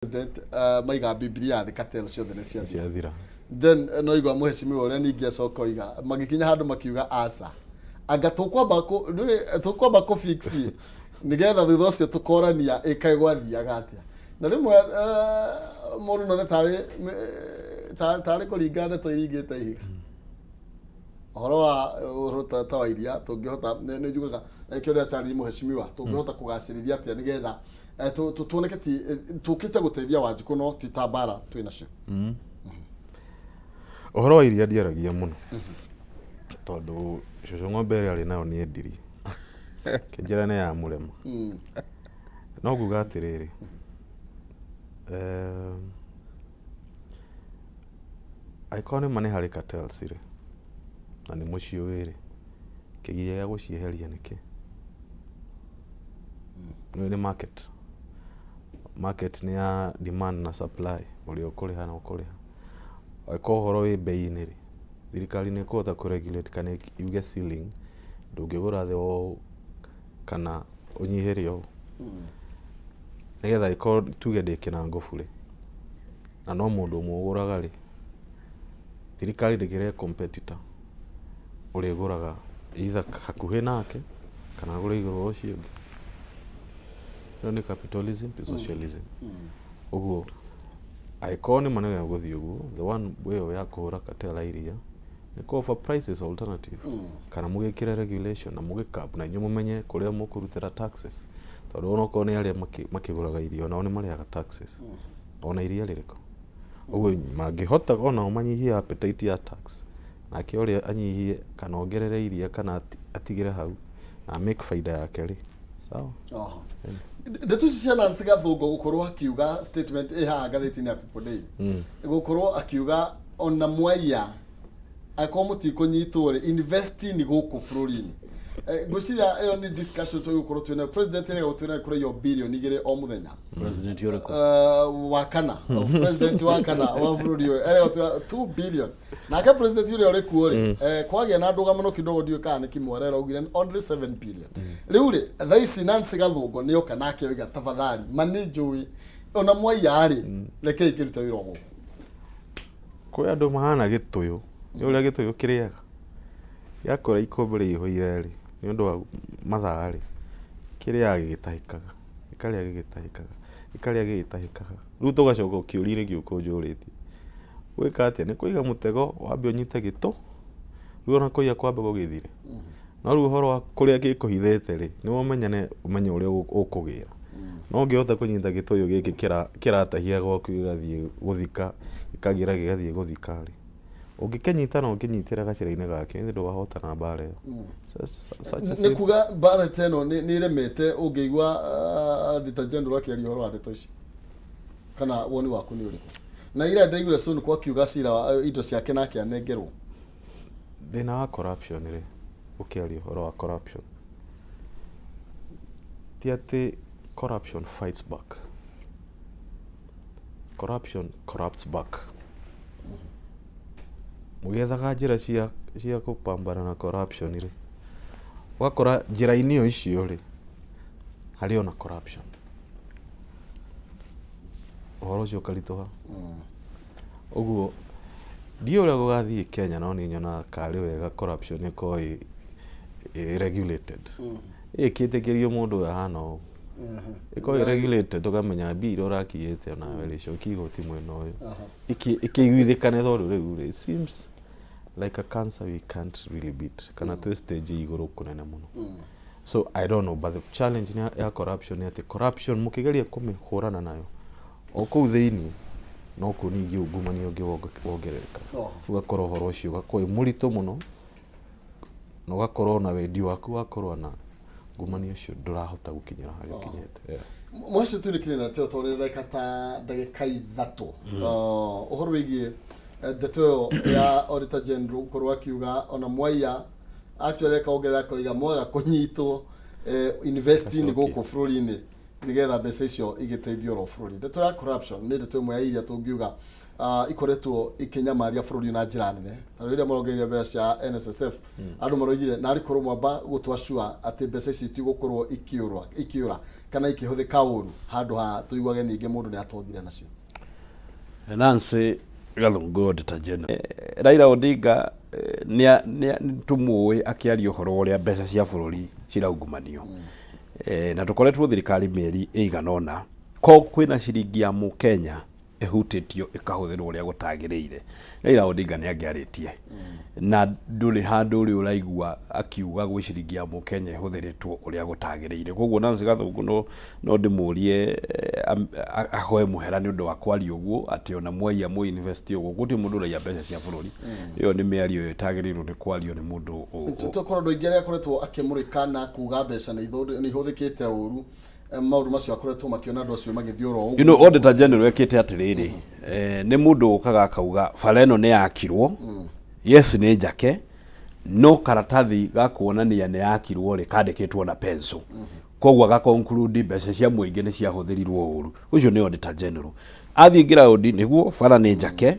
President maiga Bibilia thĩ, cartel ciothe nĩ ciathira. Ciathira. Then no igua mũhecimiwa ũrĩa ningĩ acoka oiga magĩkinya handũ makiuga aca, anga tũkwamba tũkwamba kũ fix nĩgetha thutha ũcio tũkorania ĩkaĩ gwathiaga atĩa. Na rĩmwe mũndũ none tarĩ tarĩ kũringa ndeto iringĩte ihiga. Ũhoro wa ũhoro ta wa iria tũngĩhota, nĩ njugaga kĩo rĩa charĩria mũhecimiwa, tũngĩhota kũgacĩrithia atĩa nĩgetha tuoneke ti tũkĩte gũteithia Wanjikũ, no ti ta mbara twĩ nacio? Ũhoro wa iria ndiaragia mũno tondũ cũcũ ng'ombe ĩrĩa arĩ nayo nĩ endirie kĩnjĩra nĩ ya mũrema. No nguga atĩrĩrĩ, angĩkorwo nĩ ma nĩ harĩ cartels rĩ, na nĩ mũciũĩ rĩ, kĩgiria gĩa gũcieheria nĩ kĩ? Nĩ market. Market nĩ ya demand na supply, ũrĩa ũkũrĩha na ũkũrĩha. Angĩkorwo ũhoro wĩ bei-inĩ rĩ, thirikari nĩ ĩkũhota kũ regulate kana yuge ceiling, ndũngĩgũra thĩ wa ũũ kana ũnyihĩre ũũ. Nĩgetha ĩkorwo tuge ndĩ kĩnangũbu rĩ, na no mũndũ ũmwe ũgũraga rĩ, thirikari ndĩkĩrehe competitor ũrĩgũraga either hakuhĩ nake kana agũre igũrũ wa ũcio ũngĩ. Ĩyo nĩ capitalism to socialism. Ũguo angĩkorwo nĩ ma nĩ gũthiĩ ũguo, the one way ya kũhũra cartel ya iria nĩ kũ offer prices alternative kana mũgĩkĩre regulation na mũgĩ cap, na inyuĩ mũmenye kũrĩa mũkũrutĩra taxes, tondũ onokorwo nĩ arĩa makĩgũraga irio, onao nĩ marĩhaga taxes ona iria rĩrĩkũ. Ũguo mangĩhota onao manyihie appetite ya tax, nake ũrĩa anyihie kana ongerere iria kana atigĩre hau na make faida yake rĩ, sawa. Oho. Ndeto ici cia Nancy Gathũngũ gũkorwo akiuga statement ĩ haha ngathĩti-inĩ ya People Daily, gũkorwo akiuga ona mwaiya akorwo mũtikũnyitwo rĩ, investing gũkũ bũrũri-inĩ. Ngwĩciria ĩyo nĩ discussion tũgũkorwo twĩnayo. President erĩga gũtwĩra kũrĩo 2 billion o mũthenya. President ũrĩkũ? Wa kana, president wa kana wa bũrũri ũyũ erĩga gũtwĩra 2 billion. Nake president ũrĩa ũrĩ kuo rĩ, kwagĩa na ndũgamano kidogo, ndiũĩ kana nĩ kĩmwe, augire only 7 billion. Rĩu rĩ, thaa ici Nancy Gathũngũ nĩ oka nake oiga tafadhali, ma nĩ njũĩ ona mwaiya rĩ, rekei kĩrute wĩra o gũkũ. Kwĩ andũ mahana gĩtũyũ. Nĩ ũrĩa gĩtũyũ kĩrĩaga gĩakũra ikũmbĩ rĩihũire rĩ, nĩ ũndũ wa mathaa rĩ, kĩrĩaga gĩgĩtahĩkaga, gĩkarĩa gĩgĩtahĩkaga, gĩkarĩa gĩgĩtahĩkaga. Rĩu tũgacoka kĩũria-inĩ kĩu ũkũnjũrĩtie, gwĩka atĩa? Nĩ kũiga mũtego wambe ũnyite gĩtũ, rĩu ona kũiya kwambe gũgĩthire. No rĩu ũhoro wa kũrĩa gĩkũhithĩte rĩ, nĩ ũmenyane, ũmenye ũrĩa ũkũgĩra. No ũngĩhota kũnyita gĩtũyũ gĩkĩ kĩratahia gwaku gĩgathiĩ gũthika, gĩkagĩra gĩgathiĩ gũthika rĩ, ũngĩkĩnyita na ũkĩnyitĩre gacĩra-inĩ gakĩo, ithĩ ndũgahotana mbara ĩyo. Nĩ kuga mbara ta ĩno nĩ ĩremete. Ũngĩigua Auditor General akĩaria ũhoro wa ndeto ici, kana woni waku nĩ ũrĩkũ? Na ira ndaiguire Sonko akiuga cira wa indo ciake nake anengerwo. Thĩna wa corruption rĩ, ũkĩaria ũhoro wa corruption, ti atĩ corruption fights back, corruption corrupts back. Mũgĩethaga njĩra cia kũpambana na corruption rĩ, ũgakora njĩra-inĩ o icio rĩ, harĩ ona corruption. Ũhoro ũcio ũkaritũha. Ũguo ndiũĩ ũrĩa gũgathiĩ Kenya, no niĩ nyonaga karĩ wega corruption ĩkorwo ĩ regulated. Ĩkĩtĩkĩrio mũndũ ũyũ ahana ũũ, ĩkorwo ĩ regulated, ũkamenya mbia iria ũrakiĩte onawe rĩ, cokia igoti mwena ũyũ. Ĩkĩiguithĩkane, tondũ rĩu rĩ, it seems like a cancer we can't really beat, kana twĩ stage igũrũ kũnene mũno. So I don't know, but the challenge nĩ ya corruption nĩ atĩ corruption mũkĩgeria kũmĩhũrana nayo o kũu thĩinĩ, no kuo ningĩ ungumania ũngĩ wongerereka. Ũgakora ũhoro ũcio ũgakorwo wĩ mũritũ mũno, na ũgakorwo na wendi waku wa kũrũa na ungumania ũcio ndũrahota gũkinyĩra harĩa ũkinyĩte. Yeah. Mwacio tunĩkire na teo tondũ ndagĩka ta ndagĩka 3, ũhoro wĩgiĩ ndeto ĩyo ya Auditor General gũkorwo akiuga ona mwaiya, actually akongerera akoiga mwaga kũnyitwo, investing gũkũ bũrũri-inĩ. Nigetha mbeca icio igĩteithie oro bũrũri. Ndeto ya corruption nĩ ndeto ĩmwe ya iria tũngiuga ikoretwo ikĩnyamaria bũrũri na njĩra nene. Ta rĩrĩa marongereire mbeca cia NSSF, andũ maroigire narĩ korwo mwamba gũtwa sure atĩ mbeca ici itigũkorwo ikĩũra kana ikĩhũthĩka ũru, handũ ha tũiguage ningĩ mũndũ nĩ atongire nacio. Nancy Gathungu, Auditor General. Raila Odinga nĩ tũmũĩ akĩaria ũhoro wa ũrĩa mbeca cia bũrũri ciraungumanio. Na tũkoretwo thirikari mĩeri ĩigana ũna ko kwĩna ciringi ya mũkenya ĩhutĩtio ĩkahũthĩrwo ũrĩa gũtagĩrĩire, Raila Odinga nĩ angĩarĩtie, na ndũrĩ handũ ũrĩ ũraigua akiuga gwĩ ciringi ya mũkenya ĩhũthĩrĩtwo ũrĩa gũtagĩrĩire. Koguo Nancy Gathungu no ndĩmũrie ahoe mũhera nĩ ũndũ wa kwaria ũguo, atĩ ona mwaiya mũ invest ũguo, gũtirĩ mũndũ ũraiya mbeca cia bũrũri. Ĩyo nĩ mĩario ĩtagĩrĩirwo nĩ kwario nĩ mũndũ Tũkorwo andũ aingĩ arĩa akoretwo akĩmũrĩka na kuga mbeca nĩ ihũthĩkĩte ũru, maũndũ macio akoretwo makĩona andũ acio magĩthiĩ oro ũguo. Auditor General ekĩte atĩrĩrĩ, nĩ mũndũ ũkaga akauga bara ĩno nĩ yakirwo, yes, nĩ njake, no karatathi ga kuonania nĩ yakirwo rĩ, kandĩkĩtwo na pencil, koguo aga conclude mbeca cia mũingĩ nĩ ciahũthĩrirwo ũru. Ũcio nĩ Auditor General. Athiĩ ground, nĩguo bara nĩ njake,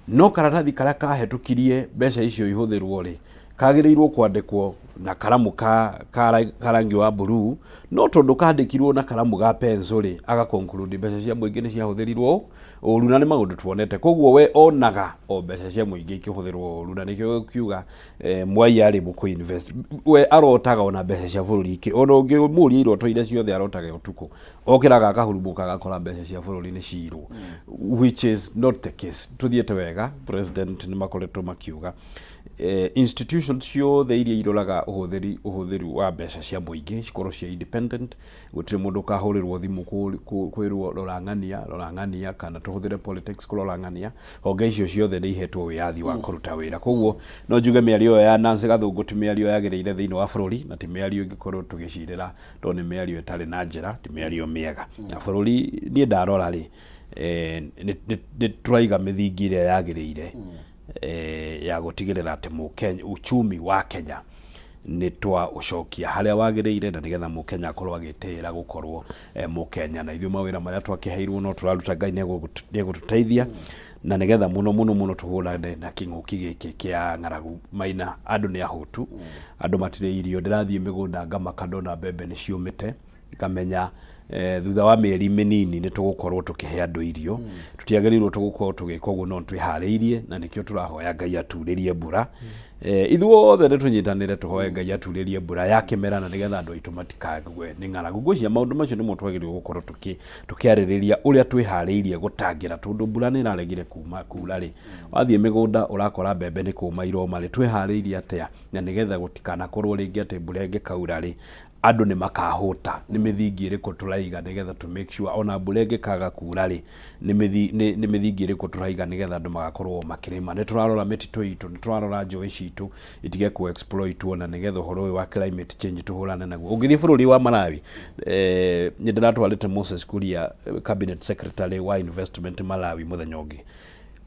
no karatathi karĩa kahĩtũkirie mbeca icio ihũthĩrwo rĩ, kagĩrĩirwo kwandĩkwo na karamu ka rangi wa blue, no tondũ kandĩkirwo na karamu ga pencil rĩ, aga conclude mbeca cia mũingĩ nĩ ciahũthĩrirwo ũru. Na nĩ maũndũ tuonete. Koguo we onaga o mbeca cia mũingĩ ikĩhũthĩrwo ũru, na nĩkĩo kiuga mwaiya rĩ, mũkũ invest, we arotaga ona mbeca cia bũrũri ikĩ, ona ũngĩmũria iroto iria ciothe arotaga ũtukũ, okĩraga akahurumũka agakora mbeca cia bũrũri nĩ ciirwo, which is not the case. Tũthiĩte wega. President nĩ makoretwo makiuga institutions ciothe iria iroraga ũhũthĩri wa mbeca cia mũingĩ cikorwo cia independent. Gũtirĩ mũndũ ũkahũrĩrwo thimũ kwĩrwo rora ng'ania, rora ng'ania, kana tũhũthĩre politics kũrora ng'ania. Honge icio ciothe nĩ ihetwo wĩyathi wa kũruta wĩra. Koguo no njuge mĩario ĩyo ya Nancy Gathũngũ ti mĩario yagĩrĩire thĩinĩ wa bũrũri, na ti mĩario ĩngĩkorwo tũgĩcirĩra, tondũ nĩ mĩario ĩtarĩ na njĩra, ti mĩario mĩega na bũrũri. Niĩ ndarora rĩ, nĩ tũraiga mĩthingi ĩrĩa yagĩrĩire ya gũtigĩrĩra atĩ mũkenya, uchumi wa Kenya nĩ twa ũcokia harĩa wagĩrĩire, na nĩgetha mũkenya akorwo agĩtĩĩra gũkorwo mũkenya. Na ithuĩ mawĩra marĩa twakĩheirwo no tũraruta, Ngai nĩ egũtũteithia, na nĩgetha mũno mũno mũno tũhũrane na kĩng'ũki gĩkĩ kĩa ng'aragu. Maina, andũ nĩ ahũtu, andũ matirĩ irio. Ndĩrathiĩ mĩgũnda ngamaka ndona mbembe nĩ ciũmĩte, ngamenya thutha wa mĩeri mĩnini nĩ tũgũkorwo tũkĩhe andũ irio. Tũtiagĩrĩirwo tũgũkorwo tũgĩka ũguo, no twĩharĩirie, na nĩkĩo tũrahoya Ngai aturĩrie mbura. Ithuothe nĩ tũnyitanĩre tũhoe Ngai aturĩrie mbura ya kĩmera, na nĩgetha andũ aitũ matikague nĩ ng'aragu. Ngwĩciria maũndũ macio nĩmo twagĩrĩirwo gũkorwo tũkĩarĩrĩria, ũrĩa twĩharĩirie gũtangĩra, tondũ mbura nĩ ĩraregire kuma kura rĩ, wathiĩ mĩgũnda ũrakora mbembe nĩ kũma iroma rĩ, twĩharĩirie atĩa na nĩgetha gũtikanakorwo rĩngĩ atĩ mbura ĩngĩkaura rĩ, andũ nĩ makahũta? Nĩ mĩthingi ĩrĩkũ tũraiga nĩgetha to make sure ona mbura ĩngĩkaga kura rĩ, nĩ mĩthingi ĩrĩkũ tũraiga nĩgetha andũ magakorwo makĩrĩma? Nĩ tũrarora mĩtitũ itũ? Nĩ tũrarora njũĩ citũ itige kũ exploitwo, na nĩgetha ũhoro ũyũ wa climate change tũhũrane naguo? Ũngĩthiĩ bũrũri wa Malawi, nĩ ndĩratwarĩte Moses Kuria, cabinet secretary wa investment Malawi, mũthenya ũngĩ.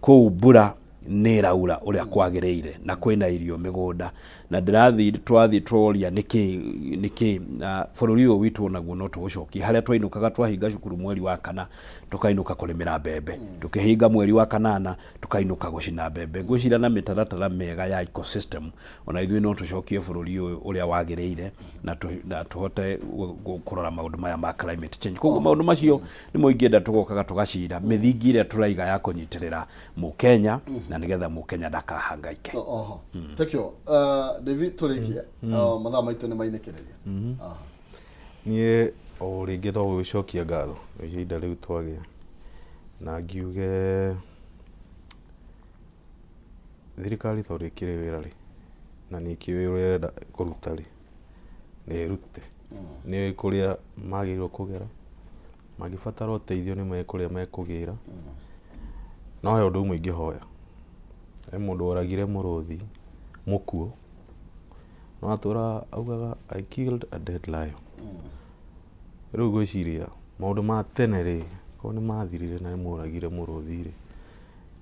Kũu mbura nĩ ĩraura ũrĩa kwagĩrĩire na kwĩna irio mĩgũnda, na ndĩrathiĩ, twathiĩ tworia nĩkĩ nĩkĩ. Na bũrũri ũyũ witũ onaguo no tũũcokie harĩa twainũkaga. Twahinga cukuru mweri wa kana, tũkainũka kũrĩmĩra mbembe, tũkĩhinga mweri wa kanana, tũkainũka gũcina mbembe. Ngwĩciria na mĩtaratara mĩega ya ecosystem, ona ithuĩ no tũcokie bũrũri ũyũ ũrĩa wagĩrĩire na tũhote kũrora maũndũ maya ma climate change. Koguo maũndũ macio nĩmo ingĩenda tũgokaga tũgacira, mĩthingi ĩrĩa tũraiga ya kũnyitĩrĩra mũkenya, na nĩgetha mũkenya ndakahangaike. Oho, thank you, David. Tũrĩkie, mathaa maitũ nĩ mainĩkĩrĩria. Aha. Niĩ o rĩngĩ no gũgĩcokia ngatho nĩ ihinda rĩu twagĩa, na ngiuge thirikari tondũ ĩkĩrĩ wĩra rĩ, na nĩ ĩkĩũĩ ũrĩa ĩrenda kũruta rĩ, nĩ ĩrute. Nĩ kũrĩa magĩrĩirwo kũgera, mangĩbatara ũteithio nĩ mekũrĩa mekũgĩra. No he ũndũ ũmwe ingĩhoya, he mũndũ woragire mũrũthi mũkuũ, no atũra augaga, "I killed a dead lion." Rĩu ngwĩciria maũndũ ma tene rĩ, korwo nĩ mathirire na nĩ moragire mũrũthi rĩ,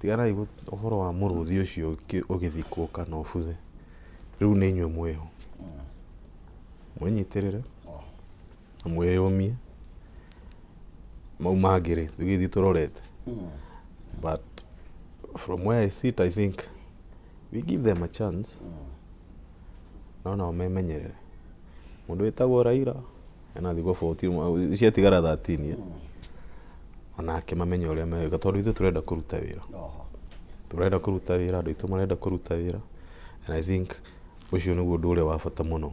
tiganai ũhoro wa mũrũthi ũcio ũgĩthikwo kana ũbuthe. Rĩu nĩ inyuĩ mwĩho, mwĩnyitĩrĩre na mwĩyũmie. Mau mangĩ rĩ, tũgĩthiĩ tũrorete, but from where I sit, I think we give them a chance, no nao memenyerere. Mũndũ wĩtagwo Raila ena thikũ 14 ciatigara 13, eh? Onake mamenye ũrĩa megwĩka, tondũ ithuĩ tũrenda kũruta wĩra. Tũrenda kũruta wĩra, andũ aitũ marenda kũruta wĩra, and I think ũcio nĩguo ũndũ ũrĩa wa bata mũno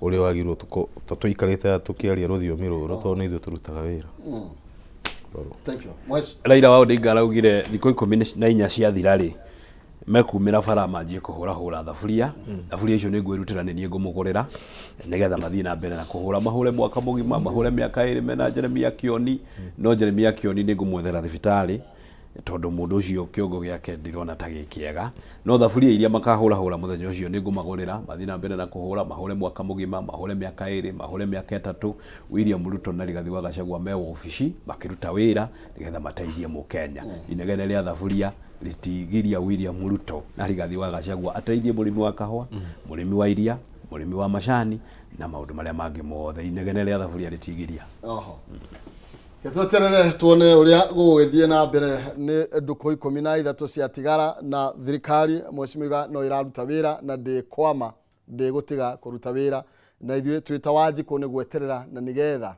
ũrĩa wagĩrĩirwo tũikarĩte haha tũkĩaria rũthiomi rũrũ, tondũ nĩ ithuĩ tũrutaga wĩra. Rorwo. Thank you. Mwesh. Raila wa Odinga araugire thikũ 14 ciathira rĩ, mekumĩra bara manjie kũhũrahũra thaburia. Thaburia icio nĩ ngwĩrutĩra, nĩ niĩ ngũmũgũrĩra, nĩgetha mathiĩ na mbere na kũhũra, mahũre mwaka mũgima, mahũre mĩaka 2 mena Jeremia Kioni. No Jeremia Kioni nĩ ngũmwethera thibitarĩ, tondũ mũndũ ũcio kĩongo gĩake ndirona ta gĩ kĩega. No thaburia iria makahũrahũra mũthenya ũcio nĩ ngũmagũrĩra, mathiĩ na mbere na kũhũra, mahũre mwaka mũgima, mahũre mĩaka 2, mahũre mĩaka 3. William Ruto na Rigathi wa Gachagua me wabici makĩruta wĩra nĩgetha mateithie mũkenya. Inegene rĩa thaburia rĩtigiria William Ruto na Rigathi wa Gachagua ateithie mũrĩmi wa kahũa, mũrĩmi wa iria, mũrĩmi wa macani na maũndũ marĩa mangĩ mothe. Inegene rĩa thaburia rĩtigiria. Oho. Tweterere tuone ũrĩa gũgũgĩthiĩ na mbere. Nĩ ndukũ 13 ciatigara, na thirikari, mheshimiwa, no ĩraruta wĩra na ndĩkwama, ndĩgũtiga kũruta wĩra, na ithuĩ twĩ ta Wanjikũ nĩ gweterera na nĩgetha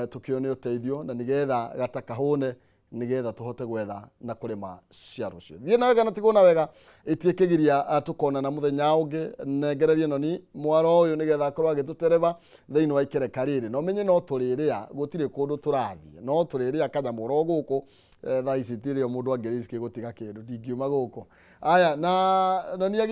tũkĩone ũteithio, na nĩgetha gata kahũne, nĩgetha tũhote gwetha na kũrĩma cia rũciũ. Thiĩ na wega na tigwo na wega itiĩkĩgiria, tũkonana mũthenya ũngĩ. Nengererie noni mwaro ũyũ nĩgetha akorwo agĩtũtereba thĩinĩ wa ikereka rĩrĩ, no menye no tũrĩrĩa, gũtirĩ kũndũ tũrathiĩ, no tũrĩrĩa kanyamũ oro gũkũ. Thaa ici tirĩo mũndũ angĩriski gũtiga kĩndũ, ndingiuma gũkũ. Aya na noni.